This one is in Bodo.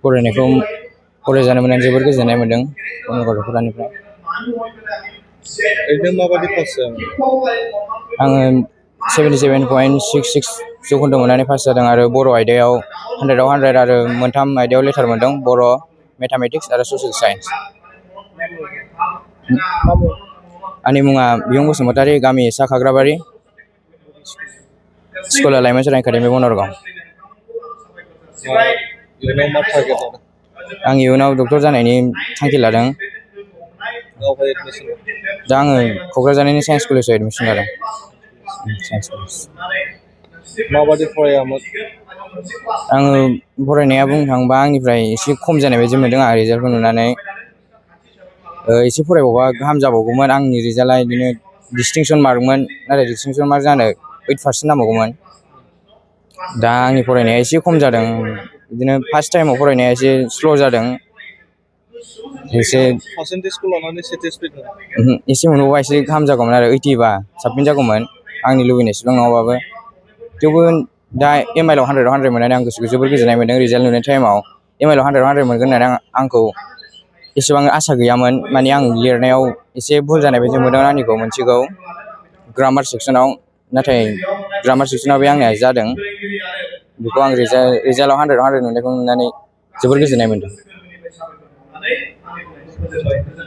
फरायनायखौ फरायजानो मोननानै जोबोर गोजोननाय मोन्दों गथ'फोरनिफ्राय। ओरैनो माबायदि पास जायामोन? आङो 77.66 जौखोन्दो मोननानै पास जादों आरो बर' आयदायाव 100आव 100 आरो मोनथाम आयदायाव लेटार मोन्दों, बर', मेथामेटिक्स आरो ससियेल साइन्स। आंनि मुङा बियुं बसुमतारी, गामि सा खाग्राबारि, स्कुला लाइमोन सोरां एकाडेमि बनरगाव। इयुनाव मा टारगेट लादों? आं इयुनाव डक्टर जानायनि थांखि लादों। गावहाय एडमिसन? दा आङो क'क्राझारनि साइन्स कलेजाव एडमिसन लादों। Science college. माबायदि फरायामोन? आङो फरायनाया बुंनो थाङोबा आंनिफ्राय एसे खम जानाय बायदि मोनदों आं रिजाल्टखौ नुनानै। एसे फरायबावबा गाहाम जाबावगौमोन। आंनि रिजाल्टआ बिदिनो डिस्टिंसन मार्कमोन, नाथाय डिस्टिंसन मार्क जानो 8% नांबावगौमोन। दा आंनि फरायनाया एसे खम जादों, बिदिनो फार्स्ट टाइमाव फरायनाया एसे स्ल' जादों। पार्सेन्टेजखौ लानानै सेटिसफाइड नङा? एसे मोनबावबा एसे गाहाम जागौमोन आरो 80 बा साबसिन जागौमोन, आंनि लुबैनायसिबां नङाबाबो। थेवबो दा MIL आव 100आव 100 मोननानै आं गोसोखौ जोबोर गोजोननाय मोन्दों। रिजाल्ट नुनाय टाइमाव MIL आव 100आव 100 मोनगोन होननानै आंखौ एसेबां आसा गैयामोन। माने आं लिरनायाव एसे भुल जानाय बायदि मोनदों आंनिखौ मोनसेखौ ग्रामार सेक्सनाव, नाथाय ग्रामार सेक्सनाव बे आंनिया जादों। बेखौ आं रिजाल्टआव 100आव 100 मोननायखौ नुनानै जोबोर गोजोननाय मोन्दों।